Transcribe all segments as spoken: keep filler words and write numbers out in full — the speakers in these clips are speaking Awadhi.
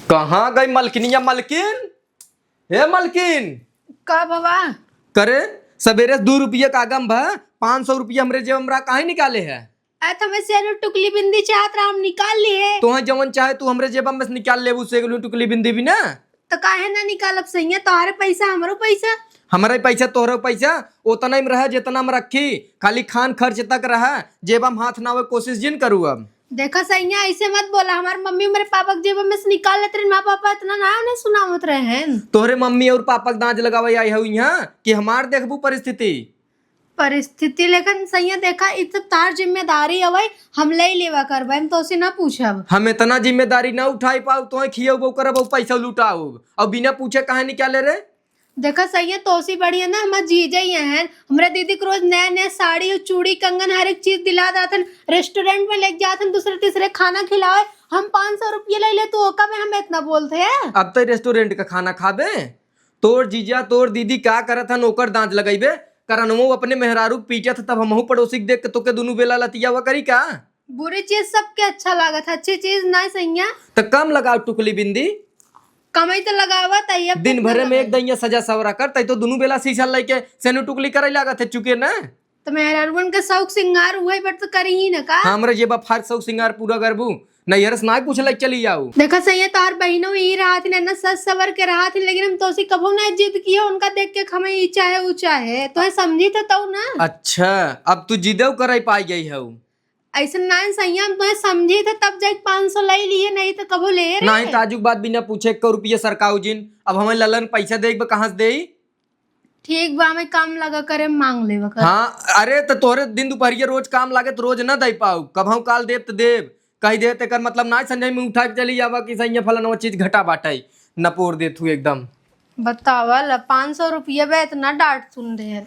कहाँ गई मलकिनिया? मलकिन, हे मलकिन। का बाबा? करे, सबेरे से दू रुपया का गम भा, पाँच सौ रुपया हमरे जेब में काहे निकाले है? अरे, तो हमें सेनुर टुकली बिंदी चाहत रहा, हम निकाल लिए। तोहे जवन चाहे तू हमरे जेब में से निकाल लेबू, सेनुर टुकली बिंदी भी ना। तो काहे ना निकालब सैया, तोहरे पैसा, हमरो पैसा। हमरे पैसा, तोहरे पैसा, ओतना ही में रहा, जेतना में रखी, खाली खान खर्च तक रहा, जेबा में हाथ ना आवे, कोशिश जिन करू अब। देखा सैया, ऐसे मत बोला, हमार मम्मी मेरे पापा के जेब में से निकाल लेत रहे, माँ पापा इतना ना उन्हें सुनावत रहे हैं। तोहरे मम्मी और पापा के दांज लगावे आई हऊ यहाँ कि हमार देखबू परिस्थिति? परिस्थिति लेकिन सैया देखा, इ सब तार जिम्मेदारी हवे, हम ले लेवा करबे, हम तोसे ना पूछब। हम इतना जिम्मेदारी ना उठाई पाऊ, तोहे खियऊ बऊ करब और पैसा लुटाऊ, और बिना पूछे काहे निकाले रे? देखा सैया, तोसी बढ़िया ना हमार जीजा ही हैं, हमरा दीदी के रोज नया नया साड़ी और चूड़ी कंगन हर एक चीज दिला दातन, रेस्टोरेंट में लेके जातन, दूसरे तीसरे खाना खिलावे, हम पाँच सौ रुपये ले ले, तू ओका में हम इतना बोलते हैं? अब तो रेस्टोरेंट का खाना खाबे? तोर जीजा, तोर दीदी का करत हन, ओकर दांत लगइबे? करनवो अपने मेहरारू के पीटत ह, तब हमहू पड़ोसी के देख के तोके दुनू बेला लतियावा करी का? बुरी चीज सबके अच्छा लागत है, अच्छी चीज ना सैया। त कम लगाओ टुकली बिंदी। कमाई तो लगावत है, अब दिन कितना भरे में एक लगाई? दइया सजा सवरा कर, तई तो दुनू बेला शीशा लइके सेनु टुकली करे लागत है, चुके ना। तो मेहरारुअन के शौक सिंगार उहे बट तो करी ही ना का? हमरे जेबा फार शौक सिंगार पूरा करबू, नैहर से ना पूछ लइके चली जाऊ। देखा सैया, तोहर बहिनो ही रहा थी ना, सज सवर के रहा थी, लेकिन हम तोसी कभो ना जिद किए, उनका देख के हमें ई चाहे, ऊ चाहे, तोहे समझी थे तऊ ना। अच्छा, अब तू जिदे करे पाई गई हऊ। ऐसे ना सैया, हम तोहे समझी थे तब जाके पाँच सौ ले लिए, नहीं तो कभो ले रे। नहीं, ताजुक बात बिना पूछे एक रुपये सरकाऊ जिन, अब हमें ललन पैसा देख बे कहाँ से देई? ठीक बा, हमें काम लगा करे, मांग लेवा कर। हाँ, अरे त तोहरे दिन दुपहरिया रोज काम लागे त रोज ना दे पाऊ, कभऊ काल देब त देब, कही दे तेकर मतलब ना संझा में उठा के चली जावा कि सैया फलाना चीज घटा बाटे, नपोर दे तू एकदम। बतावा ला, पाँच सौ रुपया बे इतना डांट सुन दे।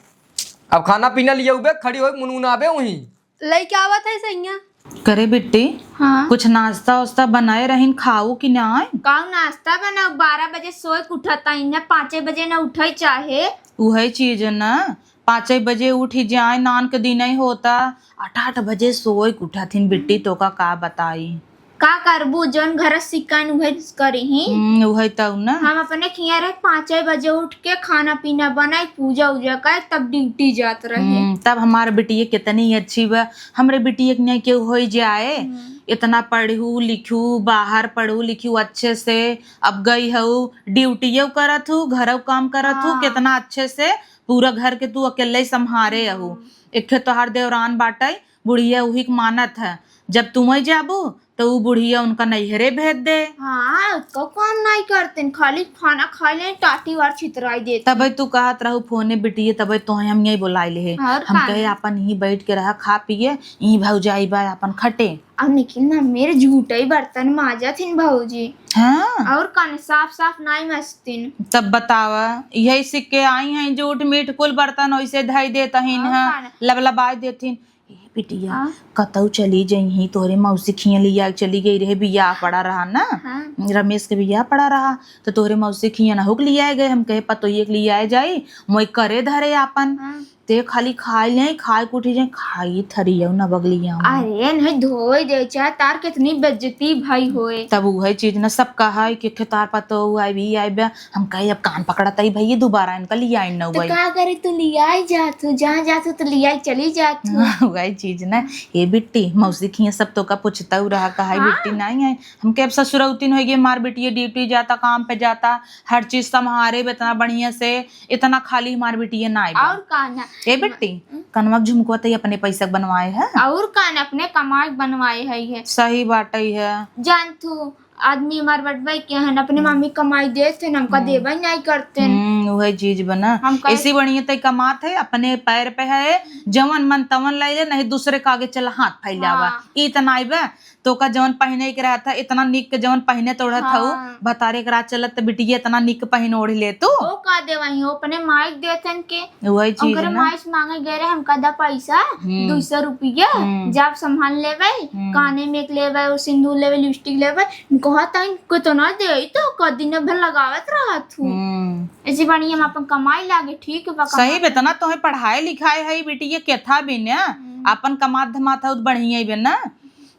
अब खाना पीना लियाऊ बे, खड़ी होई मुनमुना बे वहीं। लइके आवत है सैया। करे बिट्टी, हाँ। कुछ नाश्ता वास्ता बनाए रहिन, खाऊ कि ना आए? काऊ नाश्ता बनाऊ? बारह बजे सोए के उठत आई ना, पाँचे बजे ना उठे चाहे। उहे चीज ना, पाँचे बजे उठी जाए, नान के दिन ही होता, आठ आठ बजे सोए के उठत हिन बिट्टी, तोका का बताई। का करबू, जौन घर सिकाइन उहे करिही। हम्म, उहे तउ ना। हम अपने खिया रहे, पाँचे बजे उठ के खाना पीना बनाई, पूजा उजा करे, तब ड्यूटी जात रहे। हम्म, तब हमार बिटिया कितनी अच्छी बा। हमरे बिटिया के नहीं केहू होई जाए, हम्म। इतना पढ़ू लिखू, बाहर पढ़ू लिखू अच्छे से, अब गई हऊ, ड्यूटियो करत हू, घरो काम करत हू, हाँ। कितना अच्छे से पूरा घर के तू अकेले ही संभारे हऊ। हम्म। एक ठे तोहार देवरान बाटे, बुढ़िया उही के मानत है, जब तुमई जाबू त उ बुढ़िया उनका नैहरे भेज दे। हाँ, उसका काम नहीं करते, खाली खाना खा ले, टाटी वार छितराई देते। तबे तू कहत रहू फोने बिटिये, तबे तोहे हम यही बोलाइले है। और हम का कहे ना? अपन यहीं बैठ के रहा, खा पिए, यहीं भौजाई बा अपन खटे। अब लेकिन ना मेरे झूठे ही बर्तन माजत हिन भौजी। हाँ। और का ना, साफ साफ नहीं मस्तिन। तब बतावा, यही सीख के आई हैं, झूठ मीठ कुल बर्तन वैसे धई देत हिन, और हाँ, का ना? लबलबाई देथिन। ए बिटिया, हाँ। कतऊ चली जइहीं, तोहरे मौसी खियाँ लिया के चली गई रहे, बियाह पड़ा रहा ना, हाँ। रमेश के बियाह पड़ा रहा, तो तोहरे मौसी खियाँ ना होके लियाए गए। हम कहे पतोहिए के लियाए जाई, मोई करे धरे आपन। हाँ। ते खाली खाई ले, खाए के उठी जाए, खाई थरियऊ ना बगलिया में। अरे, नहीं धोए दे, चाहे तार कितनी बेइज्जती भई होए। तब उहे चीज ना सब कहा है कि खेतार पतोहू आई भी आई बे, हम कहे, "अब कान पकड़त ही भैया, दोबारा इनका लियाइन न तो हुआई।" का करे, तू लियाई जात हूँ, जहाँ जात हूँ तो लियाई चली जात हूँ। हाँ, वही चीज ना। ए बिट्टी, मौसी खिया सब तोका पूछतउ रहा, कहा, "हाँ। बिट्टी नहीं आई।" हम कहे, "अब ससुरौतिन होइगे, मार बिटिया ड्यूटी जाता, काम पे जाता, हर चीज संभारे बे इतना बढ़िया से, इतना खाली मार बिटिया ना आई बे।" और का ना। ए बिट्टी, हम्म। कनवा के झुमकुआ तई अपने पैसा के बनवाए है? और का ना, अपने कमाई के बनवाए है, है। सही बाटे है। जान तू, आदमी हमार बटवाई के हन, अपने हम्म। मम्मी कमाई देत हन, हमका हम्म। देबे नहीं करते। हम्म, उहे चीज बना। हम कहे इसी बढ़िया तई कमात है, अपने पैर पे है, जवन मन तवन ले ले, नहीं दूसरे के आगे चला हाथ फैलावा। हाँ। ई त नाई बे, तोका जवन पहने के रहत है, इतना निक के जवन पहने तोड़त हऊ, हाँ। भतारे के राह चलत त बिटिया इतना निक पहन ओढ़ ले तू। ओ का देवाई हो, अपने माई के देत हन के। वही चीज ओकरे ना। माई से मांगे गए रहे हमका दा पैसा, हम्म। दो सौ रुपया, हम्म। जाब संभाल लेवे, हम्म। काने में एक लेवे, वो सिंदूर लेवे, लिपस्टिक लेवे, कहत हन, "कितना दे, ई तो क दिन भर लगावत रहत हूँ।" हम्म। ऐसे बढ़िया हम अपन कमाई लागे, ठीक बा, सही कमाई। बे, इतना तोहे पढ़ाए लिखाए है, बिटिया केथा भी ना, हम्म। अपन कमात धमात है, तो बढ़िया ही बे ना।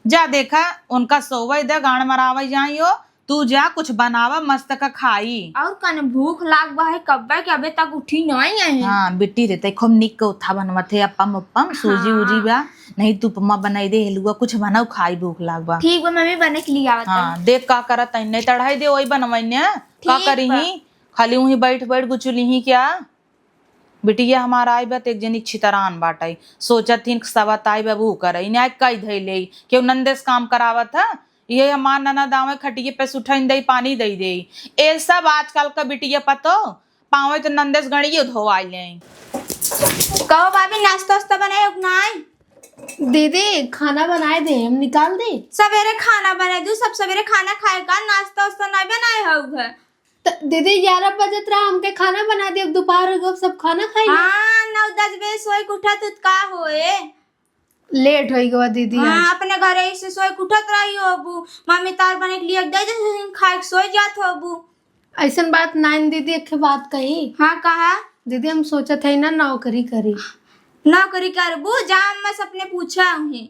जा देखा, उनका सोवे दे, गाड़ मरावे जाई हो, तू जा, कुछ बनावा मस्त का खाई। और कन भूख लाग बा है, कब्बे के अबे तक उठी नहीं है। हाँ, बिट्टी रे, तै खूब निक के उथा बनवत है, अप्पम उप्पम, सूजी हाँ। उजी बा। नहीं, तू उपमा बनाई दे, हलुआ कुछ बनाऊ, खाई, भूख लाग बा। ठीक बा, मम्मी, बने के लिए आवत हाँ, है। देख का करत है, नहीं तढ़ाई दे, वही बनवाई ने। का ठीक करी बा। ही, खाली वहीं बैठ बैठ गुचुली ही क्या? बिटिया हमार आई बा त एक जनी छितरान बाटइ, सोचत हिन सवत आई बा ऊ करइ, इन्हें आई कई धइले, केहू नंदे से काम करावत ह, ये हमार ननद आवइ खटिये पे से उठइन देइ, पानी देइ देइ। ए सब आजकल क बिटिया पतो पावइ त नंदे से गड़ियो धोवाइ लेइ। कहो भाभी, नाश्ता वास्ता बनाए हो कि नाई? दीदी, खाना बनाए दे, हम निकाल दे। सवेरे खाना बनाए दू, सब सवेरे खाना खाए का, नाश्ता वास्ता नहीं बनाए हो घर। त दीदी, ग्यारह बजत रहा, हमके खाना बना दे, अब दोपहर हो गवा, अब सब खाना खाई। हाँ, नौ दस बजे सोए के उठत उत का होए? लेट होई गवा दीदी हाँ, आज। अपने घरे से सोए के उठत रही होबू, मम्मी तार बने के लिए दे दे, खाए के सोए जात होबू। ऐसन बात नाइन दीदी, एक ठे बात कही। हाँ, कहा। दीदी, हम सोचत है ना नौकरी करी। नौकरी करबू, जा अम्मा से अपने पूछा उन्हें।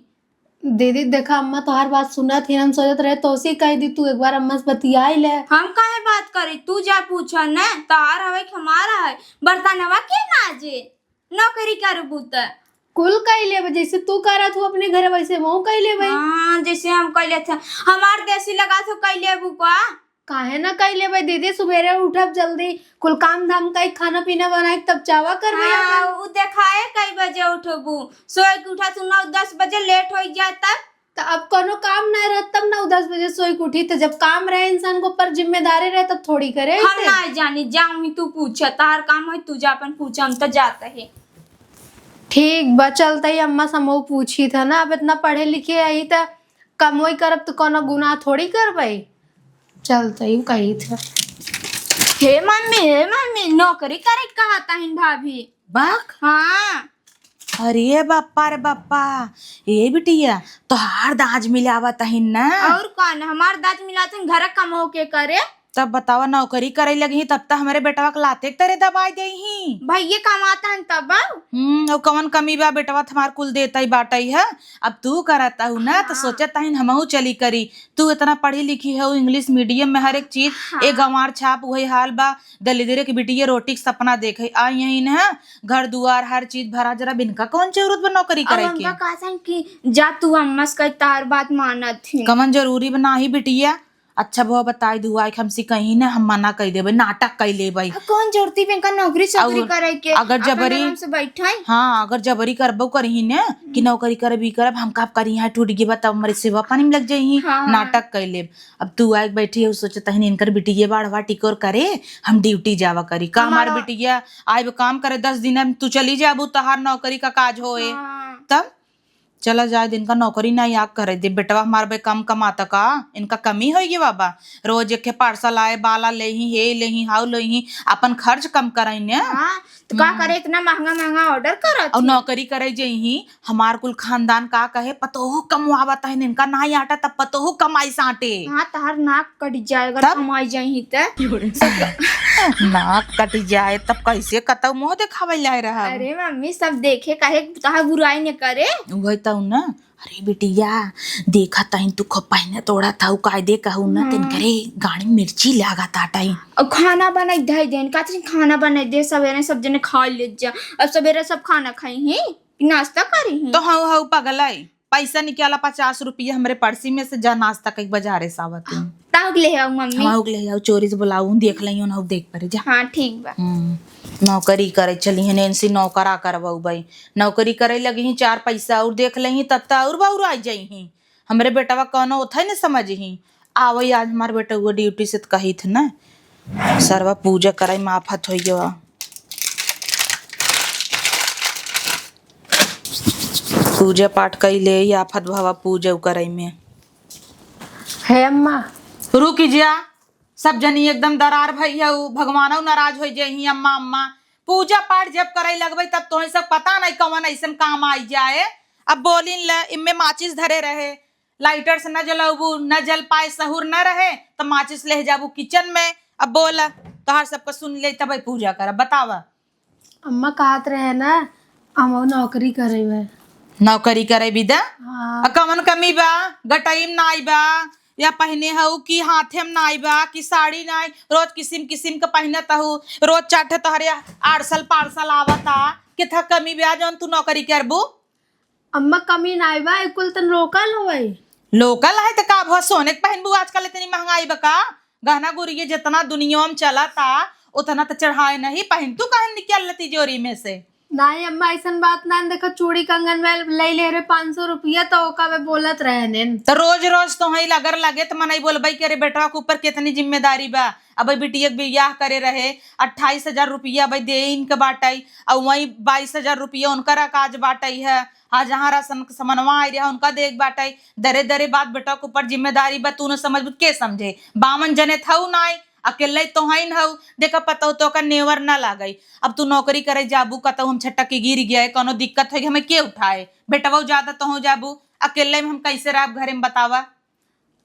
दीदी, देखा, अम्मा तोहार बात सुनत ही, हम सोचत रहे तोसी कह दी, तू एक बार अम्मा से बतियाई ले। हम काहे बात करी, तू जा पूछा न, तोहार हवे कि हमारा है, बर्तनवा के माजे, नौकरी करबू त। कुल कह लेबे, जैसे तू करत हो अपने घर, वैसे महू कह लेबे। हाँ, जैसे हम कह लेते हैं, हमार देसी लगा तो कह लेबू का? काहे ना कइ लेबै दीदी, सुबेरे उठब जल्दी, कुल काम धाम कइ, खाना पीना बनाइ, तब चावा करबै हाँ, अपन। उ देखाए कई बजे उठबू, सोए के उठत हू नौ दस बजे, लेट होइ जाए तब। त अब कोनो काम ना रहत तब नौ दस बजे सोए के उठी, त जब काम रहे इंसान के ऊपर, जिम्मेदारी रहे, तब थोड़ी करे हम ऐसे। ना जानी, जाऊँ ही तू पूछे, तार काम है तू जा अपन पूछे, हम त जात ही। ठीक बा, चलत ही अम्मा से हमहू पूछी था ना, अब इतना पढ़े लिखे आई त कमोई करब त कोनो गुनाह थोड़ी करबै। चलत ही कही था। हे मम्मी, हे मम्मी, नौकरी करे के कहत हइन भाभी। बक? हाँ। अरे बप्पा रे बप्पा, ए बिटिया, तोहार दाँज मिलावत हइन ना? और कौन, हमार दाँज मिलात हइन, घर कमो के करे। तब बतावा, नौकरी करे लगही, तब त हमरे बेटवा के लाते के तरे दबाइ देइहीं। भइये कमात हन तब। हम्म, अउ कवन कमी बा, बेटवा त हमार कुल देतइ बाटइ ह। अब तू करत हउ ना, त हाँ। सोचत हइन हमहू चली करी। तू इतना पढ़ी लिखी हउ, English medium में हर एक चीज, हाँ। ए गंवार छाप उहइ हाल बा। दलिदरे के बिटिया रोटी के सपना देखइ, आई हइन ह, घर दुआर हर चीज भरा जरा, इनका कौन जरूरत बा नौकरी अब करे के? हमका कहत हन कि जा तू अम्मा से कह, तार बात मानत ही। कवन जरूरी बा, नाही बिटिया, अच्छा भवा बताइ दुआइ के हमसे कहीं ना, हम मना कइ देबै, नाटक कइ लेबै। आ, कौन जरूरती बा इनका नौकरी चाकरी अउर करे के, अगर अपन जबरी आराम से बैठे। हाँ, अगर जबरी करबो करही ना कि हम्म। नौकरी करब, ई करब, हम का करी, यहाँ टूट गई बा, तब हमरे सेवा पानी में लग जाइही, हाँ। नाटक कइ लेब। अब तू आइ के बैठी हउ, सोचत हइन इनकर बिटिया बाढ़वा टिकोर करे, हम ड्यूटी जावा करी। का हमार हमारा बिटिया आइब काम करे, दस दिन में तू चली जाबू, तहार नौकरी का काज होए। हाँ। तब चला जाए दे, इनका नौकरी ना याद करे दे। बेटवा हमार बे कम कमाता का? इनका कमी होइगी बाबा? रोज एक ठे पार्सल आए, बाला लेही, हे लेही, हाउ लेही, अपन खर्च कम कराई ने। हाँ, तो का हम्म। करे, इतना महंगा महंगा ऑर्डर करत अउर ही। नौकरी करे जइही, हमार कुल खानदान का कहे, "पतोहू कमवावत है, इनका ना आटा तब पतोहू कमाई साटे।" हाँ, तहार नाक कट जाए अगर तब? कमाई जइही त। नाक कट जाए तब कैसे कतौ मुँह देखावे लाए रहा? अरे मम्मी, सब देखे, काहे तहार बुराई न करे। वही तो ना। अरे बिटिया, देखा तहिन तू खूब पहने तोड़ा था, कायदे कहू ना, हाँ। तिनकरे गाड़ी मिर्ची लागा ताटाई। अब खाना बनाई धई देन, काचरी खाना बनाई दे, सवेरे सब जने खा ले जा। अब सवेरे सब खाना खाई ही, नाश्ता करी ही। तो हऊ हऊ पगलाई, पैसा निकाला पचास रुपया हमरे पर्सी में से, जा नाश्ता कई बाजारे से आवत हूँ। ताहुक ले आओ मम्मी। हऊ ले आओ, चोरी से बुलाऊ, देख लइयो ना, देख परे जा। हाँ, ठीक बा। हम्म, नौकरी करे चली है, नैन्सी नौकरा करवाऊ भाई। नौकरी करे लगी ही, चार पैसा और देख लही, तब त और बौराई जाई ही। हमरे बेटवा कौनो उठे न समझ ही। आवई आज हमार बेटवा ड्यूटी से त कही थे ना, सरवा पूजा करे में आफत होई गवा। पूजा पाठ कई ले, ई आफत भवा पूजा करे में। हे अम्मा। रुक जा, सब जनी एकदम दरार भई है, उ भगवानौ नाराज होई जाई ही, अम्मा, अम्मा। पूजा पाठ जब करे लगबे तब तोहे सब पता नहीं कौन ऐसन काम आई जाए। अब बोलिन ल, इम्मे माचिस धरे रहे, लाइटर से न जलौबू, न जल पाए, सहूर न रहे, त माचिस ले जाबू किचन में। अब बोल, तोहार सबका सुन ले, तब पूजा करब, बतावा। अम्मा कहत रहे ना, हम नौकरी करे बे। नौकरी करे बे दा? हाँ। आ कवन कमी बा? गटई में नाई बा, या पहिने हऊ कि हाथे में नाई बा, कि साड़ी नाई, रोज किसिम किसिम क पहिनत हऊ, रोज चार ठे तोहरे आर्सल पार्सल आवता, केथा कमी बा जौन तू नौकरी करबू? अम्मा, कमी नाई बा, ई कुल त लोकल होई। लोकल है त का भवा, सोने के पहिनबू? आजकल इतनी महंगाई बा का? गहना गुरिये जितना दुनिया में चलता, उतना त चढ़ाए नहीं, पहिन तू कहन निकल तिजोरी में से। नाई अम्मा, ऐसन बात ना, देखो चूड़ी कंगन में ले ले रहे पाँच सौ रुपया, तो ओका में बोलत रहे नेन। त रोज रोज तोहई लगर लगे त मनई बोलबई कि अरे बेटवा के ऊपर कितनी जिम्मेदारी बा। अब बिटिया के बियाह करे रहे, अट्ठाईस हजार रुपया अब दे इनके बाटई, और वही बाईस हजार रुपया उनकर काज बाटई है। हाँ, जहाँ राशन के समनवा आई रहा उनका देख बाटई। दरे दरे बात बेटवा के ऊपर जिम्मेदारी बा, तू न समझबू त के समझे? बावन जने थऊ नाई, अकेले तोहइन हऊ। देखा पतऊ तो का नेवर ना लागई। अब तू नौकरी करे जाबू, कतऊ हम छटक के गिर गया है, कौनो दिक्कत होई, हमें के उठाए? बेटवा ज्यादा तोहू जाबू, अकेले में हम कैसे रहब घरे में बतावा?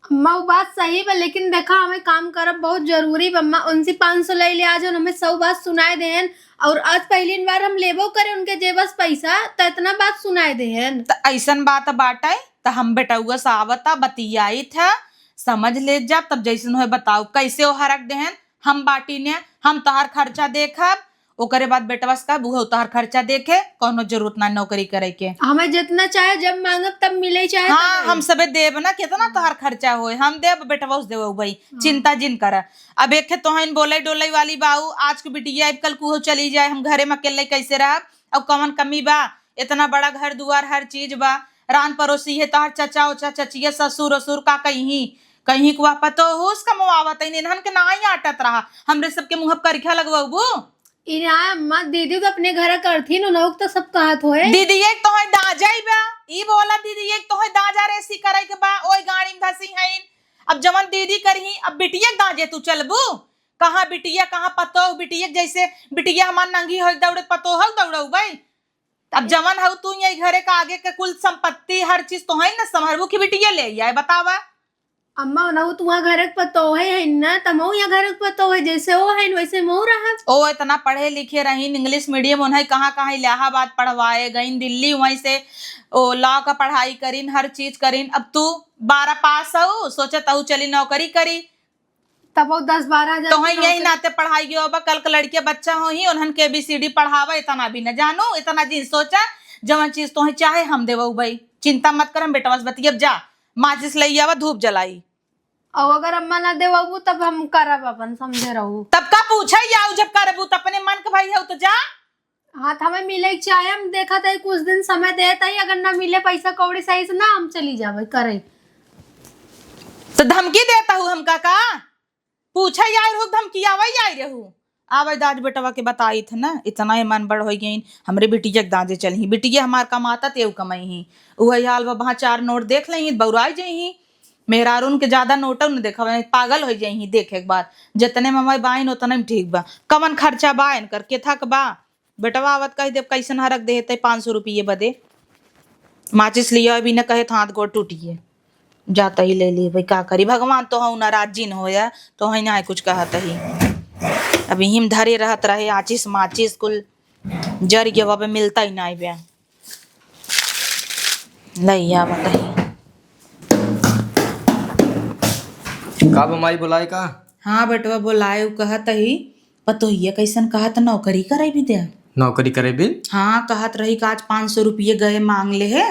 अम्मा, वो बात सही बा, लेकिन देखा, हमें काम करब बहुत जरूरी बा। अम्मा, उनसे पाँच सौ ले ले आज, और हमें सौ बात सुनाए देहन, और आज पहली बार हम लेबो करे उनके जेबस पैसा, त इतना बात सुनाए देहन। त ऐसन बात बाटे, त हम बेटउआ से आवता, बतियाइत है, समझ ले जा, तब जैसन होए बताओ, कैसे वो हरक देहन, हम बाटी ने, हम तोहार खर्चा देखब, ओकरे बाद बेटवा से कहब, उहो तोहार खर्चा देखे, कौनो जरूरत ना नौकरी करे के। हमें जितना चाहे जब मांगब तब मिले, चाहे हाँ, तब। हम सबे देब ना, कितना तोहार खर्चा होए, हम देब, बेटवा से देवे भाई, हाँ। चिंता जिन कर। अब एक तोहन बोले डोले वाली बाऊ, आज के बिटिया, अब कल कुहो चली जाए, हम घरे में अकेले कैसे रहब? अब कौन कमी बा? इतना बड़ा घर दुआर, हर चीज बा, रान पड़ोसी है, तोहार चचा उचा, चचिया, ससुर उसुर का कहीं, कहीं को पतो हुस कमवावत है, इन्हन के नाई आटत रहा, हमरे सबके मुँह पर करिखा लगवाबू। इना अम्मा, दीदी तो अपने घर करथिन, उन्हों तो सब कहत होए। दीदी एक तोहे दाजा ही बा, ई बोला दीदी एक तोहे दाजा रेसी करे के बा, ओए गाड़ी में धसी हईन। अब जवन दीदी करही, अब बिटिया के दाजे तू चलबू? कहाँ बिटिया, कहाँ पतोह? बिटिया के जैसे बिटिया हमार नंगी होई दौड़त, पतोह दौड़ऊ भाई। अब जवन हऊ तू यही घरे का आगे के कुल संपत्ति, हर चीज तोहे न संभरबू कि बिटिया ले आए, बतावा? अम्मा, ओनहु तो वहाँ घरक पतोहे है ना, त महू यहाँ घरक पतोहे, जैसे वो है वैसे महू रहब। ओ इतना पढ़े लिखे रहीन, English medium, उन्हें कहाँ कहाँ इलाहाबाद पढ़वाए गईन, दिल्ली, वहीं से ओ law का पढ़ाई करीन, हर चीज करीन। अब तू बारह पास हो, सोचत हऊ चली नौकरी करी। तब वो दस बारह हजार तोहे की यही नौकरी। नाते पढ़ाई गयो बा, कल के लड़के बच्चा होही, उन्हन के A B C D पढ़ावा, इतना भी न जानू, इतना जिन सोचा, जवन चीज तोहे चाहे हम देवऊ भाई, चिंता मत कर, हम बेटवा से बतियब जा। माचिस लई आवा, धूप जलाई। और अगर अम्मा ना देवाबू तब हम करब अपन, समझे रहू। तब का पूछे जाऊ, जब करबू त अपने मन के भाई हऊ तो जा। हाँ, त हमें मिले के चाहे, हम देखा था कुछ दिन समय देत ही, अगर ना मिले पैसा कौड़ी सही से ना हम चली जावे करे। तो धमकी देता हूँ हमका का? पूछे आई रहू, धमकियावे आई रहू। आवे दाज बेटवा के बताई थ ना, इतना ही मन बड़ हो गई। हमरे बिटिया के दाजे चलही, बिटिया हमार कमाता तेऊ कमाई ही। उहे हाल बा, वहाँ चार नोट देख लही, बौराई जइही। मेहरारून के ज्यादा नोटो न देखावे, पागल हो जइही देखे के बाद। जितने में हमारे बाइन उतने में ठीक बा, कमन खर्चा बा इनकर, केथा के बा। बेटवा आवत कही देब, कैसन हरक देहे ते पाँच सौ रुपये बदे। माचिस लिया अभी न कहे त हाथ गोड़ टूटिए। जाता ही ले लिए भाई, का करी, भगवान तो हऊ नाराज जिन होया, तो हई ना कुछ कहत ही। अब यही में धरे रहत रहे, आचिस माचिस कुल जर गया, अब मिलता ही ना बे। ले आवत ही। का बा माई, बोलाए का? हाँ बेटवा, बोलाए, उ कहत ही, पतोहिया कैसन कहत, नौकरी करे भी दे। नौकरी करे भी? हाँ, कहत रही कि आज पाँच सौ रुपये गए मांग ले है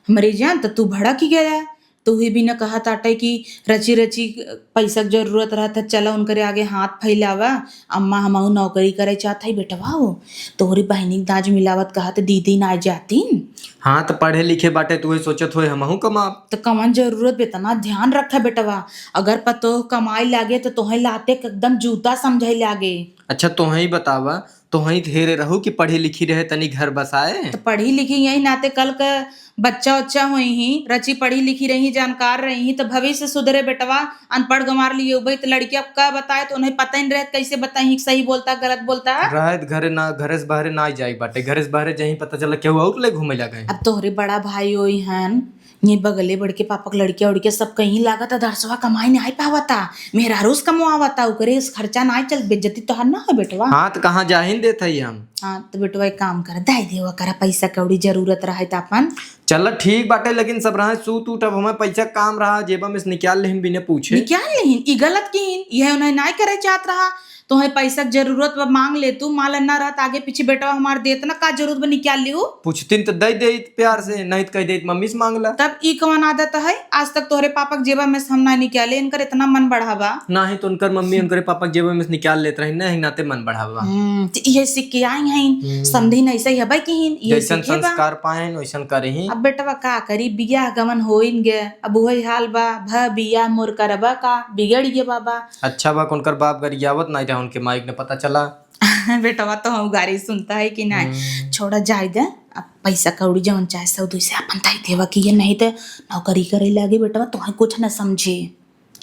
हमरे जान, त तू भड़क गया। तो हुई भी न कहत आटे कि रची रची पैसा के जरूरत रहत है, चला उनकरे आगे हाथ फैलावा। अम्मा, हमहू नौकरी करे चाहत है बेटवा हो। तोहरी बहिनी के दाज मिलावत कहत दीदी ना जातीन। हाँ, त पढ़े लिखे बाटे, तू ही सोचत होए हमहू कमाब। त कवन जरूरत बे, इतना ध्यान रखे बेटवा, अगर पतोह कमाए लागे त तोहे लाते के एकदम जूता समझे लागे। अच्छा, तोहे ही बतावा, तोहई धेरे रहू कि पढ़ी लिखी रहे, तनी घर बसाए। त पढ़ी लिखी यही नाते कल क बच्चा उच्चा होई ही, रची पढ़ी लिखी रही, जानकार रही ही, त भविष्य सुधरे बेटवा। अनपढ़ गंवार लिए उबई त लड़किया का बताए, त उन्हें पता ही नहीं रहत, कैसे बताई कि सही बोलता, गलत बोलता। रहत घरे ना, घरे से बाहरे ना जाए बाटे, घरे से बाहरे जहीं पता चला केहू और ले घूमे लगे। अब तोहरे बड़ा भाई होई हन, ये बगले बड़के पापा के लड़किया उड़किया सब कहीं लागत है, दरसवा कमाई नाहीं पावता, मेहरारू से कमवावता, ओकरे से खर्चा नाहीं चल, बेइज्जती तोहार ना हो बेटवा। हाँ, तो कहाँ जाहिन देत हई हम? हाँ, तो बेटवा एक काम कर, दे देवा करा, पैसा कौड़ी जरूरत रहे तो अपन। चल ठीक बाटे, लेकिन सब रहे सूत उठ, अब हमें पैसा काम रहा, जेबा में से निकाल लेहिन बिना पूछे। निकाल लेहिन, ई गलत किहिन, यह उन्हें नाहीं करे चाहत रहा। तोहे पैसा के जरूरत बा, मांग ले तू, मान ला ना रहत, आगे पीछे बेटवा हमार देत ना, का जरूरत बा निकाल लिहू? पूछतिन त दे देत प्यार से, नहीं त कह देत मम्मी से मांग ला। तब ई कवन आदत है? आज तक तोहरे पापा के जेबा में से हम ना निकाले, इनकर इतना मन बढ़ावा। नाही तो उनकर मम्मी उनकरे पापा के जेबा में से निकाल लेत रही, नहीं नाते मन बढ़ावा। हम्म, त इहे सीख के आई हैं, हम्म। समधिन ऐसे ही हबे किहिन, इहे जैसन सीखे बा। संस्कार पाएन, वैसन करही। अब बेटवा का करी, बियाह गमन होइन गे, अब उहे हाल बा, भ बियाह मोर करबा का, बिगड़ गे बाबा। अच्छा बा, उनकर बाप गरियावत नाहीं रहा, उनके माई के न पता चला। बेटवा तो हम गारी सुनता है कि नाहीं। हम्म। छोड़ा जाए दे, अब पैसा कौड़ी जौन चाहे सौ दुई से अपन ताई देवा की ये नहीं तो नौकरी करे लागे बेटवा, तोहे कुछ न समझे।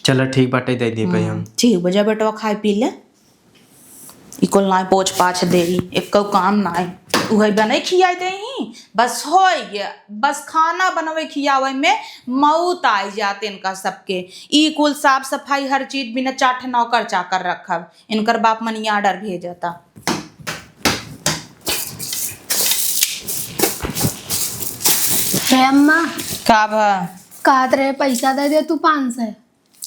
चला ठीक बाटे, दे दे भाई हम। हम्म, ठीक बा, जा बेटवा खाए पी ले। ई कुल नाहीं पोछ पाछ देई, एक्को काम नाहीं। उहे बने खियाए देई, बस होई गे, बस खाना बनवे खियावे में मौत आई जात इनका सबके। ई कुल साफ सफाई हर चीज बिना चार ठे नौकर चाकर रखब। इनकर बाप money order भेजता। हे अम्मा। का बा? कहत रहे पैसा दे दे तू पाँच सौ।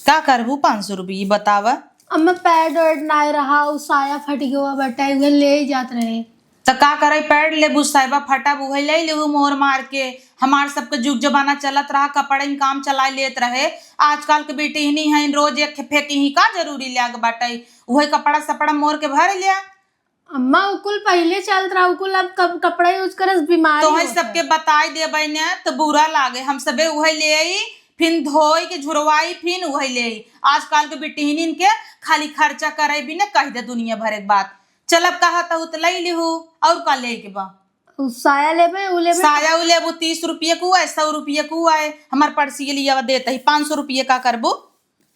का करबू पाँच सौ रुपये, बतावा। अम्मा, पैड वैड नाय रहा, उ साया फट गवा बाटे, उहे ले ही जात रहे। त का करे, पैड लेबू, सायबा फटा, उहे ले लेबू मोर मार के। हमार सबके जुग जमाना चलत रहा, कपड़े में काम चलाए लेत रहे। आजकल के बेटी हनी है, रोज एक फेंकी ही का जरूरी लाग बाटे, उहे कपड़ा सपड़ा मोर के भर लिया। अम्मा, उ कुल पहिले चलत रहा, उ कुल अब कब कपड़ा use करस, बीमारी तोहे होत सबके है। बताई देबै ने त बुरा लागे, हम सबे उहे ले आई, फिन धोई के झुरवाई, फिन उहे ले आई। आजकल के बिटिहनिन के खाली खर्चा करे भी ने कह दे दुनिया भर एक बात। चल अब कहा त उत लई लिहू, और का ले के बा? उ साया लेबे, उ लेबे। साया उ लेबू, तीस रुपये को आए, सौ रुपये को आए, हमार पड़सी के लिए देत ही पाँच सौ रुपये, का करबू?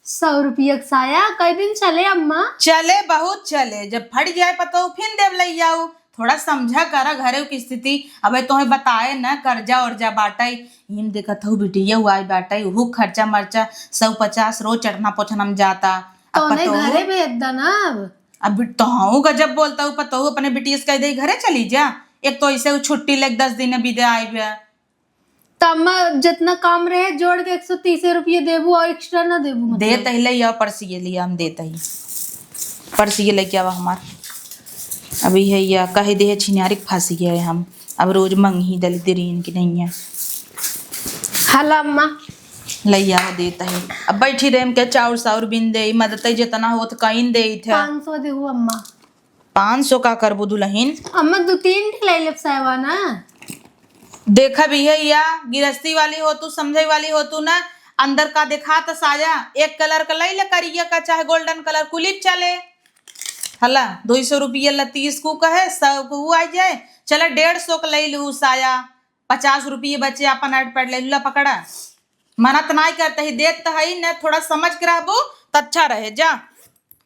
सौ रुपया के साया कई दिन चले अम्मा? चले, बहुत चले। जब फट जाए पतोह, फिन देव लई जाऊ। थोड़ा समझा करा घरे की स्थिति। अबे तोहे बताए न, कर्जा उर्जा बाटे। इन देखत हऊ बिटिया हुआ आई बाटे, उहू खर्चा मर्चा सौ पचास रोज चढ़ना पोछना में जाता। अब तो उन्हें पतोह घरे भेज दा ना अब। अब तोहू गजब बोलता हूँ, पतोह अपने बिटिया से कह दे घरे चली जा। एक तो ऐसे उ छुट्टी लेके दस दिन बिदा आए बे। त अम्मा, जितना काम रहे, जोड़ के एक सौ तीस रुपये देबू और extra ना देबू, मतलब? देत ही लइया, पर्स ये लिया, हम देत ही। पर्स ये लेके आवा हमार। अभी है या कह दे है छिनारी के फांसी है हम। अब रोज मंगही दलिद्रीन की नहीं है। हला अम्मा। लइया देत ही। अब बैठी रहे, हम के चाउर साउर बिन दे, मदद जितना होत कइन दे थे। पाँच सौ देबू अम्मा। पाँच सौ का करबू दुलहिन? अम्मा, दू तीन ठे ले लेब सायवा ना। देखब इहे या, गिरस्ती वाली हो तू, समझे वाली हो तू ना, अंदर का देखा त साया, एक colour का लई ले, करिया का चाहे golden colour, कुलिप चले। हला, दो सौ रुपया ला तीस को कहे, सौ को आ जाए, चला डेढ़ सौ का लई लू साया, पचास रुपये बचे, अपन अट पट ले लू, ला पकड़ा। मना त नाई करते ही, देत त हई न, थोड़ा समझ के रहबू त अच्छा रहे, जा।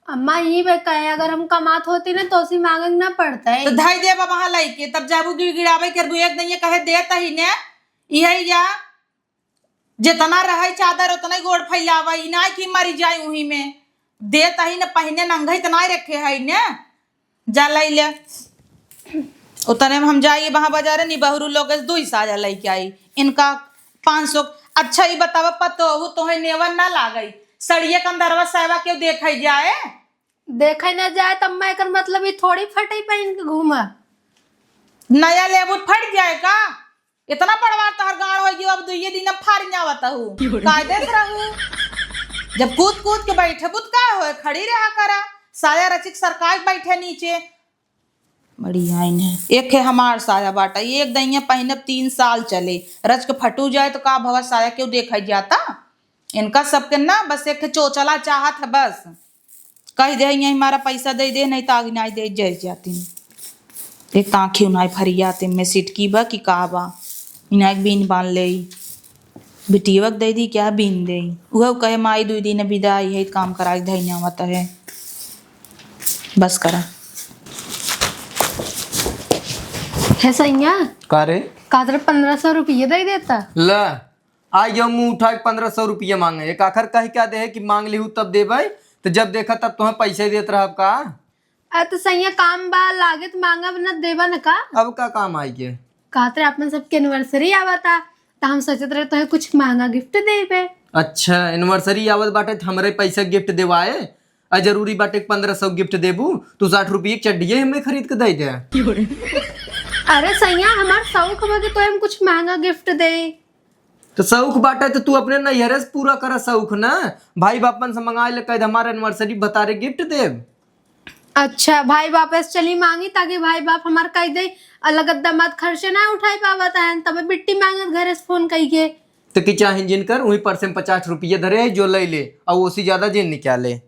अम्मा, ई बे कहे, अगर हम कमात होती ना, तो उसी मांगे के ना पड़ता है। तो धई देब वहाँ लइके, तब जाबू गिड़गिड़ावे करबू, एक दिन ये कहे देत ही ने, इहे या, जितना रहे चादर उतना ही गोड़ फैलावा, ई ना कि मरी जाए उही में। देत ही ने, पहिने नंगे त नाई रखे है ने। जा लई ले। उतने में हम जाई वहाँ बाजारे, निबहरू लोग से दुई साया लइके आई। इनका पाँच सौ। अच्छा, ई बतावा, पतोहू तोहे नेवर ना लागई? सड़िया के अंदरवा सायवा केहू देखे जाए? देखे ना जाए, तब मैं एकर मतलब ई थोड़ी फटई पहिन के घूमा। नया लेबू फट जाए का? इतना बड़वा तोहर गाड़ होई कि अब दुइये दिन में फाड़ आवत हूँ। कायदे से रहू। जब कूद कूद के बैठे बुत का होए, खड़ी रहा करा। साया रचिक सरकाई बैठे नीचे। बड़ी आइन है। एक है हमार साया बाटा, एक दइया पहिनब तीन साल चले, रच के फटू जाए तो का भवा साया केहू देखा जाता? इनका सबके ना बस एक चोचला चाहत है बस। कह दे, "यहीं हमारा पैसा दे दे, नहीं तो आगे नहीं दे, जय जाती।" एक तो आँखी उनाई फरियाते में सिटकी बा कि का बा, इनाई बीन बान ले, बिटियवा के दे दी क्या बीन दे। उहे कहे, "माई दुई दिन बिदाई है, काम करा के धइने आवत है।" बस करा। हे सैया, का रे? का तेरे पन्द्रह सौ रुपये दे देता? ला, आइ गयो मुँह उठाइ के पन्द्रह सौ रुपया माँगे। एक आखर कहि का देहे कि माँग लिहू तब देबै, त जब देखा तब तोहें पैसा देत रहब का? अरे त सैया काम बा, लागे त माँगब न, देबा न का? अब का काम आइ के? कहत रहे अपन सबके anniversary आवता, त हम सोचत रहे तोहें कुछ महँगा gift देबे। अच्छा, anniversary आवत बाटे त हमरे पैसा gift देवाए? आ जरूरी बाटे कि पन्द्रह सौ gift देबू? तू साठ रुपये के चड्डिये हमें खरीद के दे दे। अरे सैया, हमार शौक बा कि तोहें हम कुछ महँगा gift देई। त शौक बाटे त तू अपने नैहरे से पूरा करा शौक ना। भाई बापन से मंगाइ ले, कहि दे हमार anniversary भतारे gift देब। अच्छा, भाई बाप से चली माँगी ताकि भाई बाप हमार कहि दे, अलग दामाद खर्चे ना उठाइ पावत हैं, तब बिट्टी माँगत घरे से phone कइ के। त कि चाहिन जिनकर, उहीं purse में पचास रुपया धरे है, जो लइ ले, अउ ओसी ज्यादा जिन निकाले।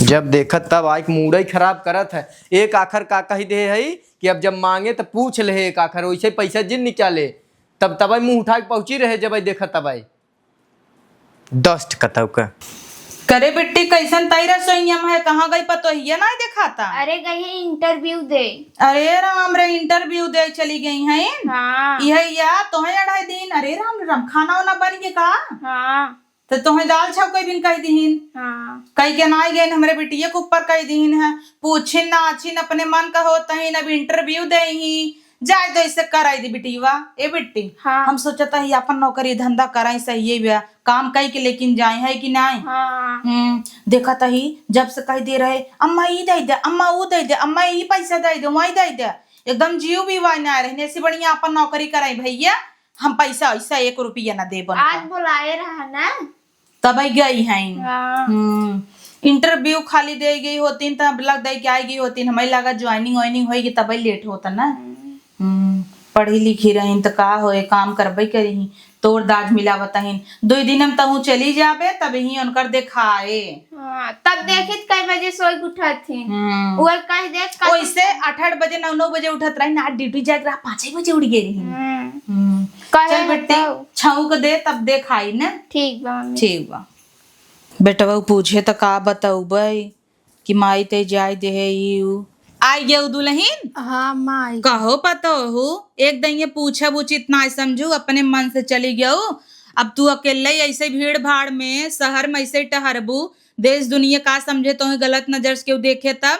जब देखत तब आइक मूडै खराब करत है। एक आखर का कहि देहे है कि अब जब माँगे त पूछ लेहे एक आखर, ओइसे पैसा जिन निकाले। तब तबै मुँह उठाइ के पहुँची रहे, जबै देखत तबै। Dust कतौ का। करे बिट्टी, कैसन तैरा सोइया में है, कहाँ गई पतोहिया नाहीं देखाता? अरे गई है interview दे। अरे राम रे, interview दे चली गई हैं? हाँ। इहे या तोहें अढ़ाई दिन। अरे राम रे राम, खाना वाना बन गया का? हाँ। त तोहें दाल चाउर कई बिन कहि दिहिन। हाँ। कहि के नाहीं गइन, हमरे बिटिया के ऊपर कहि दिहिन है। पूछिन नाछिन, अपने मन का होत हीं, अब interview देइहीं। जाइ दो, इसे कराइ दी बिटिया। ए बिट्टी, हाँ। हम सोचत ही अपन नौकरी धंधा कराई, सही है बा। काम कइ के लेकिन जाई, है कि नाहीं? हाँ। हम्म, देखत ही जब से कहि दे रहे, "अम्मा ई दइ दे, अम्मा ऊ दइ दे, अम्मा ई पैसा दइ दे, वही दइ दे।" एकदम जिउ भी वाई ना रहे, ऐसी बढ़िया अपन नौकरी कराई भइया। हम पैसा वैसा एक रुपया ना देब उनका। आज बोलाए रहा ना। तबै गई हैं। हाँ। हम्म, interview खाली दे गई होतीन, तब लग दे के आई गई होतीन, हमें लगा joining वाइनिंग होइगी, तबै late होता ना। हम्म। हम्म, पढ़ी लिखी रहीन त का होए, काम करबै करिहीं, तोर दाज मिलावत हीं। दुइ दिन हम तहूँ चली जाबे, तब ही उनकर देखाए। हाँ, तब देखित कई बजे सोइ के उठत हीं। हम्म। वो कह दे, कल ओइसे आठ, आठ बजे, नौ, नौ बजे उठत रही ना, आज duty जाए के रहा, पाँच ही बजे उठ गई रही। हम्म। हम्म। कहे चल है बेटी, तब। छौंक दे, तब देखाई ना। ठीक बा, मम्मी। ठीक बा। बेटवा पूछे त का बतौबै कि माई तै जाए देहे ई ऊ। आई गयो दुलहिन? हाँ, माई। कहो पतोहू, एक दिन ये पूछब उचित ना समझू, अपने मन से चली गयो। अब तू अकेले ऐसे भीड़ भाड़ में, शहर में ऐसे टहरबू, देश दुनिया का समझे, तोहे गलत नजर से केहू देखे तब?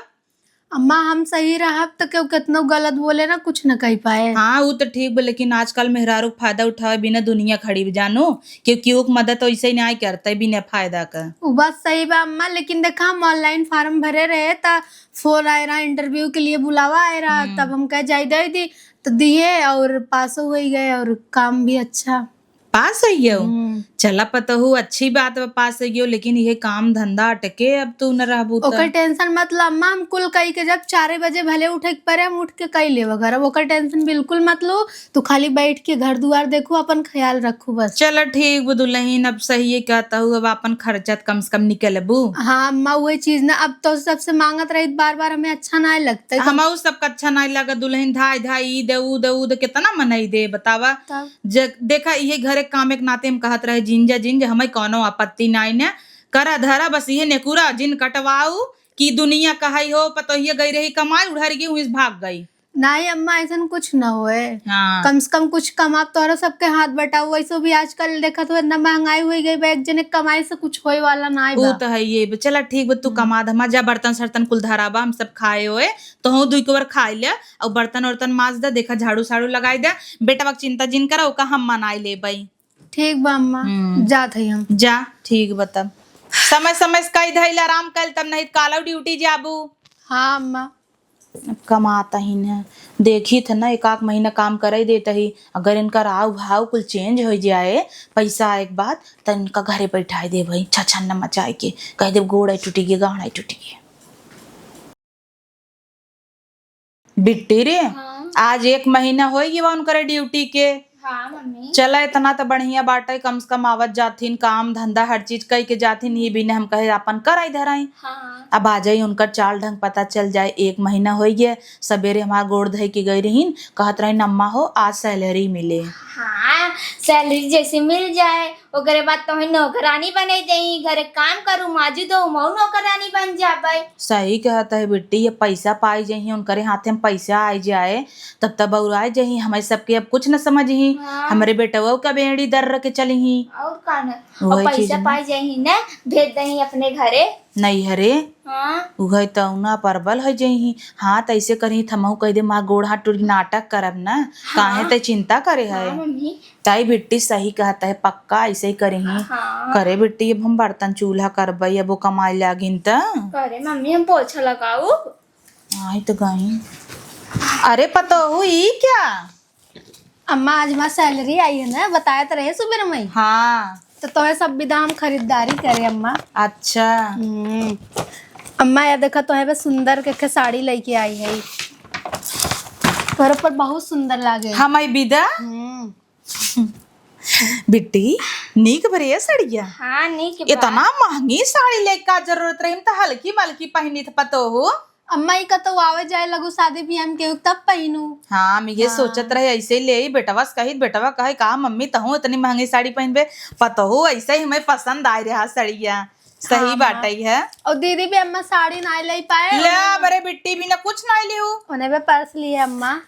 अम्मा, हम सही रहब त केहू केतनो गलत बोले ना, कुछ न कहि पाए। हाँ, ऊ त ठीक बा, लेकिन आजकल मेहरारू के फायदा उठावे बिना दुनिया खड़ी बा, जानू, क्योंकि ओक मदद वैसे ही नाहीं करते बिना फायदा का। ऊ बात सही बा अम्मा, लेकिन देखा, हम online form भरे रहे, त phone आए रहा, interview के लिए बुलावा आए रहा, हम्म। तब हम कहे जाई दे दी, त दिए और पासो होइ गए और काम भी अच्छा। पास होइ गयो? हम्म। चला पतोहू, अच्छी बात बा, पास होइ गयो, लेकिन इहे काम धंधा अटके, अब तू न रहबू त। ओकर tension मत ला अम्मा, हम कुल कई के जब चारे बजे भले उठे के परे, हम उठ के कई लेब घर। अब ओकर tension बिल्कुल मत लो, तू खाली बैठ के घर दुआर देखू, अपन ख्याल रखू बस। चला ठीक बा दुलहिन, अब सही है कहता हूँ, अब अपन खर्चा त कम से कम निकलबू। हाँ अम्मा, वही चीज ना, अब तो सबसे मांगत रही बार बार, हमें अच्छा ना लगता है। हमहू सबका अच्छा ना लगा दुलहिन, धाई धाई, ई दे, ऊ दे, ऊ दे, कितना मनई दे बतावा। तब? जे, देखा, इहे घरे के काम एक नाते हम कहत रहे, जिन जा, जिन जा, हमें कौनो आपत्ति नाई ने। करा धरा, बस इहे नेकुरा जिन कटवाऊ कि दुनिया कहई हो, पतोहिया गई रही कमाई, उड़हर गई, उइस भाग गई। नाई अम्मा, ऐसन कुछ न होए। हाँ। कम से कम कुछ कमाब, तोहरा सबके हाथ बटाऊ। वैसे भी आजकल देखत हो, इतना महंगाई होइ गई बा, एक जने के कमाई से कुछ होए वाला नाई ऊ बा। त है ये। चला ठीक बा, तू हम्म। कमा धमा जा, बर्तन सर्तन कुल धरा बा, हम सब खाए होए, तोहू दुई कोबर खाए ले, और बर्तन उर्तन माज दे, देखा झाड़ू साड़ू लगाई दे, बेटवा के चिंता जिन करा, ओका हम मनाई लेबई। ठीक बा अम्मा, हम्म। जात हई हम। जा, ठीक बा तब। समय समय से कई धइल आराम कइल, तब नहीं त कालो duty जाबू। हाँ अम्मा। अब कमात ही न, देखी थ न, एक आध महीना काम करे देत ही, अगर इनका राव भाव कुल change होइ जाए, पैसा आए के बाद, त इनका घरे बैठाए देबई, छछन न मचाए के, कह देब गोड़ आई टूटी गे, गांड आई टूटी गे। बिट्टी रे, हाँ। आज एक महीना होइ गवा उनकरे duty के। हाँ, मम्मी। चला, इतना त बढ़िया बाटे, कम से कम आवत जाथिन, काम धंधा हर चीज कई के जाथिन, ई बिना हम कहे आपन कराई धराई। हाँ। अब आ जाई, उनकर चाल ढंग पता चल जाए। एक महीना होइ गया, सबेरे हमार गोड़ धइ के गई रहीन, कहत रहीन, "अम्मा हो, आज salary मिले।" हाँ, salary जैसे मिल जाए, ओकरे बाद तोहे नौकरानी बने देही, घरे काम करू, माजू दो, मऊ नौकरानी बन जाबे। सही कहत है बिट्टी, ये पैसा पाई जइही, उनकरे हाथे में पैसा आई जाए, तब तब बउराए जइही, हमें सबके अब कुछ न समझही। हाँ। हमरे बेटवा का बेड़ी दर के चलिही। और का न? और वही पैसा चीज न। पाई जइही न, भेज देही अपने घरे। नैहरे। हाँ। उहे तौना परबल है जइही। हाँ, त ऐसे करी, थमहू कह दे, माँ गोड़ हाथ टूट के नाटक करब ना। हाँ। काहे तै चिंता करे है? हाँ, मम्मी। ताई बिट्टी सही कहत है, पक्का ऐसे ही करिही। हाँ। करे बिट्टी, अब हम बर्तन चूल्हा करबे, अब वो कमाई लागिन त। करे मम्मी, हम पोछा लगाऊ। आई तो गई। अरे पतोहू, ई क्या? अम्मा, आज हमार सैलरी आई है ना, बताए तो रहे सुबह में। हाँ। तो तोहे सब विधा हम खरीदारी करे अम्मा। अच्छा। हम्म। अम्मा, या देखा, तोहे बस सुंदर के, के साड़ी लेके आई है, तोहरे ऊपर बहुत सुंदर लागे। हम आई विदा? हम्म। बिट्टी, नीक बरे सड़िया। हाँ, नीक बा। इतना महंगी साड़ी लेके का जरूरत रही, हम तो हल्की मलकी पहनी थ पतोहू। अम्मा, ई कतौ आवे जाए लगू शादी बियाह में केहू, तब पहिनू। हाँ, हम ये हाँ। सोचत रहे, ऐसे ही ले आई, बेटवा से कही, बेटवा कहे, "का मम्मी, तहूँ इतनी महंगी साड़ी पहिनबे?" पतोहू ऐसे ही हमें पसंद आए रहा सड़िया। सही हाँ, बात हाँ। है। और दीदी भी अम्मा साड़ी ना ले पाए। ले, बरे बिट्टी भी ना कुछ ना लिहू। उन्हें भी पर्स लिए अम्मा। हम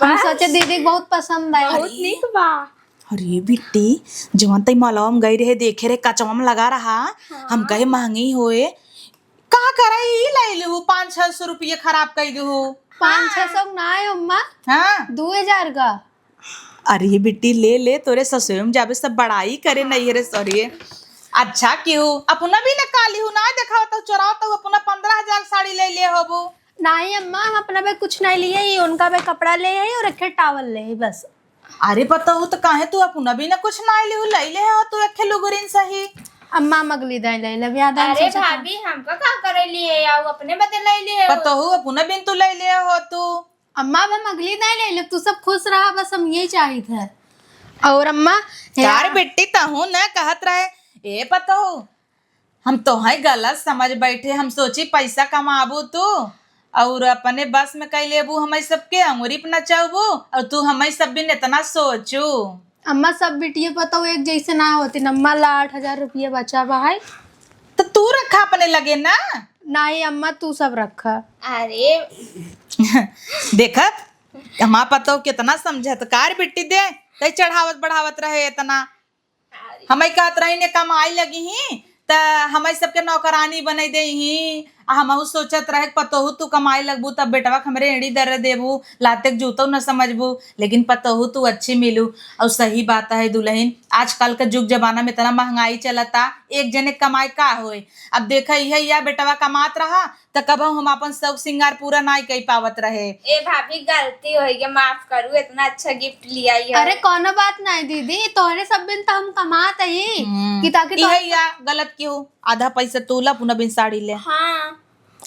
पर्स? सोचे दीदी के बहुत पसंद आए। बहुत अरे। नीक बा। अरे बिट्टी, जवन तई मॉलवा में गई रहे, देखे रहे, कचवा में लगा रहा, हाँ। हम कहे महंगी होए, का करे, ई ले लिहू, पाँच छह सौ रुपये खराब कर दिहू। पाँच छह सौ ना है अम्मा। हाँ। दो हजार का। अरे बिट्टी, ले ले, तोरे ससुर में जाबे सब बड़ाई करे, हाँ। नहीं रे, सॉरी। अच्छा, केहू अपना भी न का लिहू, ना देखावत हूँ, चोरावत हूँ, अपना पन्द्रह हजार साड़ी ले ले होबू। नहीं अम्मा, हम अपना बे कुछ नहीं लिए, ये उनका बे कपड़ा ले आई और एक ठे टॉवल ले आई बस। अरे पतोहू, तो काहे तू अपना भी ना कुछ ना लिहू, ले ले हो तू एक ठे लुगुरिन सही। अम्मा, हम अगली दाई ले लेब, याद है, अरे सोचा था। भाभी, हमका का करे लिए आओ, अपने बदे ले लिए हो। पतोहू, अपना बिन तू ले ले हो तू। अम्मा, अब हम अगली दाई ले लेब, तू सब खुश रहा, बस हम यही चाहित है। और अम्मा, यार यार बिट्टी, तहू न कहत रहे, ए पतोहू, हम तोहई गलत समझ बैठे, हम सोची पैसा कमाबू तू और अपने बस में कई लेबू, हमई सबके अंगुरी पे नचबू और तू हमई सब बिन इतना सोचू। अम्मा, सब बिटिये पतोहू एक जैसे ना होती न अम्मा, ला आठ हजार रुपया बचा बा है। तो तू रखा अपने लगे ना। नहीं अम्मा, तू सब रखा। अरे। देखत, हमार पतोहू कितना समझत, कार बिट्टी दे, तई चढ़ावत बढ़ावत रहे इतना। हमई कहत रही ने कमाई लगी ही, त हमई सबके नौकरानी बनई देही। आ हमहू सोचत रहे, पतोहू तू कमाई लगबू, तब बेटवा के हमरे एड़ी दर्र देबू, लाते के जूतो न समझबू, लेकिन पतोहू तू अच्छी मिलू। और सही बात है दुल्हन, आजकल के जुग जमाना में इतना महंगाई चलता, एक जने के कमाई का होए? अब देखा, इहे या बेटवा कमात रहा, त कबहू हम आपन शौक सिंगार पूरा नाई कई पावत रहे। ए भाभी, गलती होइ गई, माफ करू, इतना अच्छा गिफ्ट लियाई है। अरे, कौनो बात नाई दीदी, तोहरे सब बिन त हम कमात ही, हम्म। कि ताकि इहे तोहरे या गलत केहू, आधा पैसा तू ला, पुना बिन साड़ी ले। हाँ।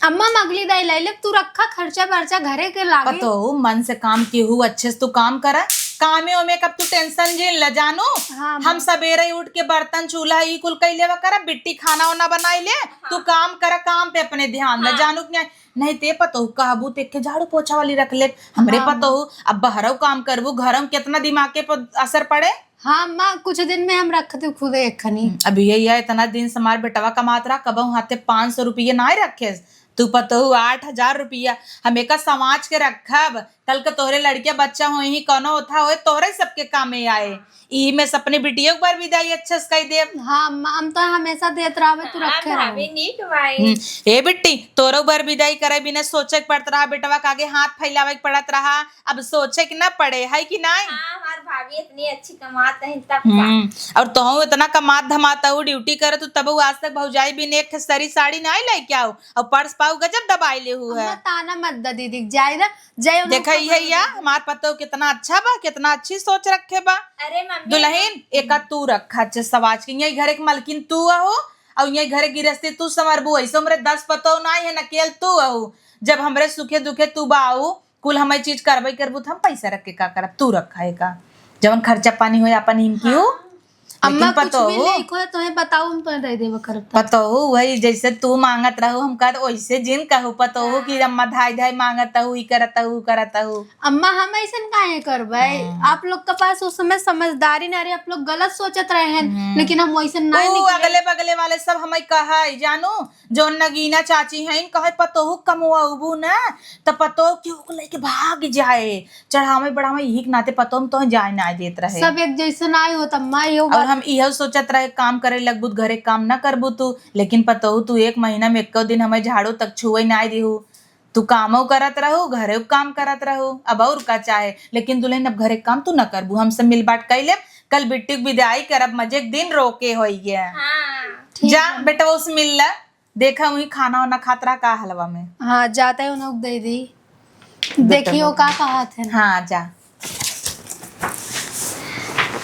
अम्मा, हम अगली दाई ले लेब, तू रखा खर्चा बर्चा घरे के लागे। पतोहू, मन से काम केहू, अच्छे से तू काम करा, कामे ओमे कब तू टेंशन जिन ले जानू। हाँ, हम अम्मा। सबेरे उठ के बर्तन चूल्हा ई कुल कई लेवा करा, बिट्टी खाना ओना बनाई ले, हाँ। तू काम करा, काम पे अपने ध्यान दे, हाँ। जानू कि नहीं? नहीं ते पतोहू कहबू ते के झाड़ू पोछा वाली रख ले। हमरे हाँ। पतोहू अब बहरऊ काम करबू, घरऊ में कितना दिमाग के प-, असर पड़े। हाँ अम्मा, कुछ दिन में हम रख दे खुद एक खनी। हम्म, अब ये, ये इतना दिन से हमार बेटवा कमात रहा, कबहू हाथे पाँच सौ रुपये ना रखे। तू पतोहू आठ हजार रुपया, हम एका समाज के रखब, कल के तोहरे लड़के बच्चा होई ही, कौनो ओथा होए, तोहरे सबके कामे आए। ई में से अपने बिटियो के बर विदाई अच्छे से कई देब। हाँ अम्मा, हम तो हमेशा देत रहबे, तू हाँ, रखे रहो। भाभी, नीक भाई। हम्म, ए बिट्टी, तोरो बर विदाई करे बिना सोचे के पड़त रहा, बेटवा के आगे हाथ फैलावे के पड़त रहा, अब सोचे के ना पड़े, है कि नाई? हाँ, हमार भाभी इतनी अच्छी कमात है, तब का? हम्म, और तोहू इतना कमात धमात हऊ, ड्यूटी करत हऊ, तब आज तक भौजाई बिन एक ठे सरी साड़ी नाई लेके आओ, और पर्स पाऊ गजब दबाई लेहू है। अम्मा, ताना मत द दीदी, जाए ना, जाए उन्हें देखा, कपड़ा इहे या दे दे। हमार पतोह कितना अच्छा बा, कितना अच्छी सोच रखे बा। अरे मम्मी, दुल्हन, एका तू रखा, अच्छा, सवाज के यही घरे के मलकिन तू अहो, और यही घरे गिरस्ती तू संवरबू, ऐसे हमरे दस पतोह ना है, नकेल तू अहो। जब हमरे सुखे दुखे तू बाऊ, कुल हमारी चीज करबई करबू, तो हम पैसा रख के का करब? तू रखा है का, जवन खर्चा पानी होए अपन इनकी हो। हाँ। अम्मा, लेकिन कुछ भी पतोहू लेखो है, तोहे बताऊ, हम तोहे दे देबे करब। पतोहू वही जैसे तू मांगत रहू, हम कहत वैसे जिन कहू पतोहू कि अम्मा धाई धाई मांगत हऊ, ई करत हऊ, ऊ करत हऊ। अम्मा, हम ऐसन काहे करबै? हम्म। आप लोग के पास उस समय समझदारी ना रही, आप लोग गलत सोचत रहे हैं, हम्म। लेकिन हम वैसन ना ऊ निकले। अगले बगले वाले सब हमें कहै, जानू, जौन नगीना चाची हैं, कहै, "पतोहू कमवाबू ना, त पतोहू केहू के लेके भाग जाए।" चढ़ावे बढ़ावे, यही के नाते पतोह में तोहे जाए ना देत रहे। सब एक जैसे ना होत अम्मा, यो और बात। हम इहो सोचत रहे, काम करे लगबू त घरे काम ना करबू तू, लेकिन पतोहू तू एक महीना में एको दिन हमें झाड़ू तक छुए ना दिहू। तू कामो करत रहू, घरे काम करत रहू, अब और का चाहे? लेकिन दुल्हन, अब घरे काम तू ना करबू, हम सब मिल बांट कई लेब। कल बिट्टी के विदाई करब, मजे के दिन रोके होई गया। हाँ। ठीक जा है। बेटवा, उस मिल ला। देखा वही खाना वाना खात रहा का हलवा में। हाँ, जाता है उन्हें दे दी। बेटा देखियो लोग। का कहत है। हाँ, जा।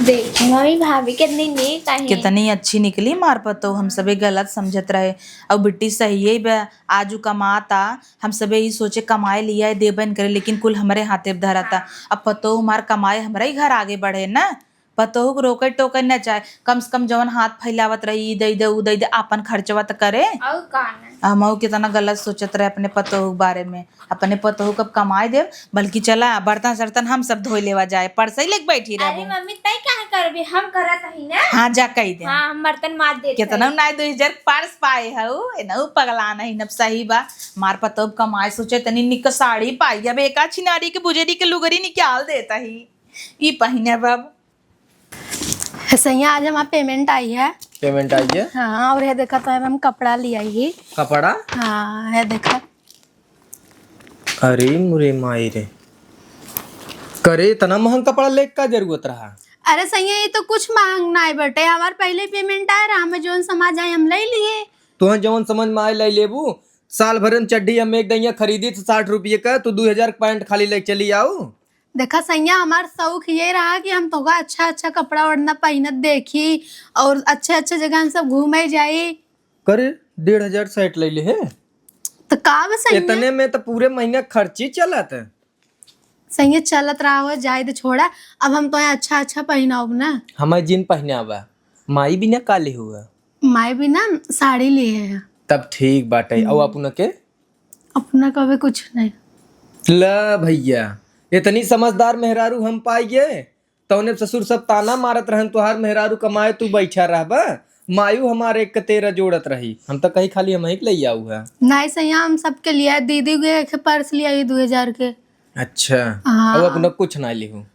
देखी मम्मी, भाभी कितनी नेक है। कितनी अच्छी निकली मार पतोह, हम सबे गलत समझत रहे। और बिट्टी सही है बे, आज उ कमाता, हम सबे ई सोचे कमाए लिया देबन करे, लेकिन कुल हमरे हाथे धरता। हाँ। अब पतोह हमार कमाए, हमरा ही घर आगे बढ़े ना। पतोहू के रोके टोके न चाहे, कम से कम जवन हाथ फैलावत रही, ई दे दे, ऊ दे दे, आपन खर्चवा त करे। और का ना? हमहू कितना गलत सोचत रहे अपने पतोहू के बारे में। अपने पतोहू कब कमाए देब, बल्कि चला बर्तन सर्तन हम सब धोए लेवा जाए, परसई लेके बैठी अरे रहबू। मम्मी, तै काहे करबी, हम करत हई ना। हाँ, जा कही दे। हाँ, हम बर्तन माज देत कितना हई। नाई दो हजार पार्स पाए हऊ, एनहू पगला नहीं, नब सही बा। मार पतोहू कमाए सोचे तनी निक साड़ी पाई, अब एका छिनारी के बुजरी के लुगरी निकाल देता ही, ई पहिने बाबू। सैया, आज हमार payment आई है। Payment आई है? हाँ, और है देखा तो है, हम कपड़ा ले आई ही। कपड़ा? हाँ, है देखा। अरे मुरे माई रे, करे इतना महंग कपड़ा लेके का जरूरत रहा? अरे सैया, ये तो कुछ महंग ना है बटे, हमार पहले payment आए रहा, हमें जौन समझ आए हम ले लिए। तुहे जौन समझ में आए ले लेबू। साल भर में चड्ढी हम एक दहिया खरीदी तो साठ रुपये का, तू दू हजार के पैंट खाली ले चली आऊ। देखा सैया, हमार शौक ये रहा कि हम तोका अच्छा अच्छा कपड़ा ओढ़ना पहिनत देखी और अच्छे अच्छे जगह हम सब घूमे जाई। करे, डेढ़ हजार सेट ले ले है। तो का बा सैया? इतने में तो पूरे महीना खर्ची चलत है। सैया चलत रहा हो, जाए दे, छोड़ा। अब हम तोहे अच्छा अच्छा पहिनाउब ना। हमें जिन पहिनावा, माई बिना का ले हुआ? माई बिना साड़ी लिए है। तब ठीक बाटे। हम्म। और अपना के? अपना कभी कुछ नहीं। ला भैया, इतनी समझदार मेहरारू हम पाइए, तौने ससुर सब ताना मारत रहन, "तोहार मेहरारू कमाए, तू बैठा रहबा।" मायू हमारे एक तेरा जोड़त रही, हम तो कही खाली हम ही के ले आऊ है। नहीं सैया, हम सबके लिए, दीदी के एक पर्स ले आई दू हजार के। अच्छा, हाँ। अब अपना कुछ ना लिहू।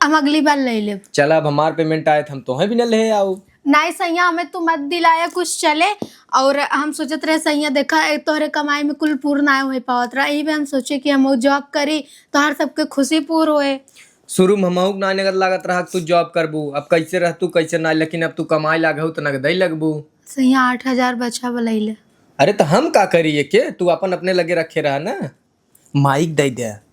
हम अगली बार ले लेब। चला, अब हमार payment आए तो हम तोहे भी न ले आऊ। नहीं सैया, हमें तू मत दिलाया कुछ चले। और हम सोचत रहे सैया, देखा, ए, तोहरे कमाई में कुल पूर्ण आए हुए पावत रहा, यही पे हम सोचे कि हम वो job करी, तोहर सबके खुशी पूर्ण होए। शुरू में हमहू के ना नगद लागत रहा कि तू job करबू, अब कैसे रह तू कैसे ना, लेकिन अब तू कमाए लागे हो तो नगद ही लगबू। सैया, आठ हजार बचा बलैले। अरे तो हम का करी एके, तू अपन अपने लगे रखे रहा ना। माइक दे दे।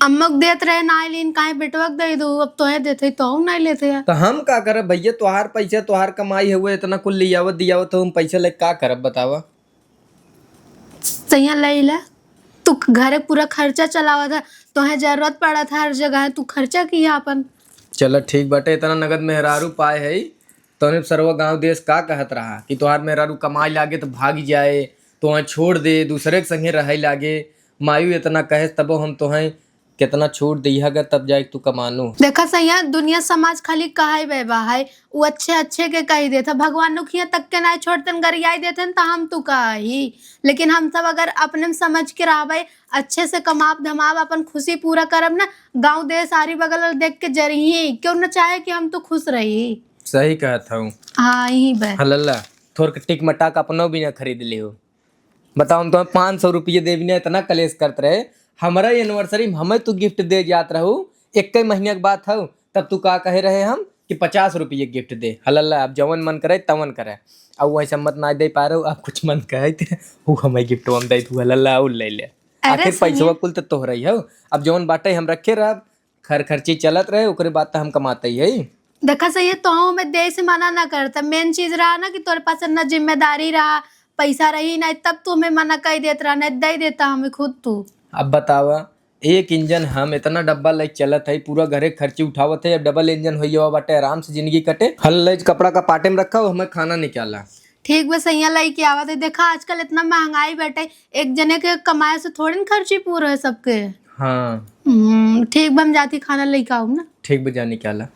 अम्मा के देत रहे ना, लेकिन काहे बेटवा के दे दो, अब तोहे देते तो हम नहीं लेते हैं। तो हम का करब भैया, तोहार पैसा, तोहार कमाई हुए, इतना कुल लियावत दियावत हो, हम पैसा लेके का करब बतावा? सैया ले ले, तू घरे पूरा खर्चा चलावत है, तोहे जरूरत पड़त है हर जगह, तू खर्चा किया अपन। चला ठीक बाटे, इतना नगद मेहरारू पाए है, तोने सरवा गांव देश का कहत रहा कि तोहार मेहरारू कमाई लागे तो भाग जाए, तोहे छोड़ दे, दूसरे के संगे रहे लागे। मायू इतना कहे तबो हम तोहे कितना छूट दिया गा, तब जाए तू कमानू। देखा सैया, दुनिया समाज खाली कहाई बे बा है, उ अच्छे अच्छे के कही देत है, भगवान नुखिया तक के ना छोड़तन गरियाई देतन त हम तू कही। लेकिन हम सब अगर अपने में समझ के रहबे, अच्छे से कमाब धमाब, अपन खुशी पूरा करब ना, गांव देश आरी बगल वाले देख के जरिही, क्यों न चाहे कि हम तो खुश रही। सही कहत हूँ। हाँ, यही बे। हलल्ला, थोर के टिक मटाक अपनो भी ना खरीद लियो। बताओ, हम तुम्हें पाँच सौ रुपये देवी ने इतना कलेश करत रहे, हमारा anniversary में हमें तू gift दे जात रहू, एक ही महीने की बात हऊ, तब तू का कहे रहे हम कि पचास रुपये gift दे। हलल्ला, अब जवन मन करे तवन करे। अब वही सम्मत ना दे पा रहू, अब कुछ मन कहे ते, वो हमें gift हम दे तू, हलल्ला, और ले ले। अरे आखिर सैया। पैसवा कुल तो तोहरा ही हऊ, अब जवन बाटे हम रखे रहब, खर खर्ची चलत रहे, ओकरे बाद तो हम कमाते ही है। देखा सैया, तो हमें दे से मना ना करता, main चीज रहा ना कि तोरे पास इतना जिम्मेदारी रहा, पैसा रही ना, तब तू हमें मना कर देत रहा, नहीं दे देता हमें खुद तू। अब बतावा, एक इंजन हम इतना डब्बा लेके चलत है, पूरा घरे खर्ची उठावत है। अब डबल इंजन हो गया बाटे, आराम से जिंदगी कटे। हल ले कपड़ा का पाटे में रखा हो, हमें खाना निकाला। ठीक बा सैया, लइके आवत है। देखा आजकल इतना महंगाई बाटे, एक जने के कमाए से थोड़े न खर्ची पूरा है सबके। हाँ। हम्म, ठीक बा, हम जाती खाना लइके आऊँ ना। ठीक बा, जा निकाला।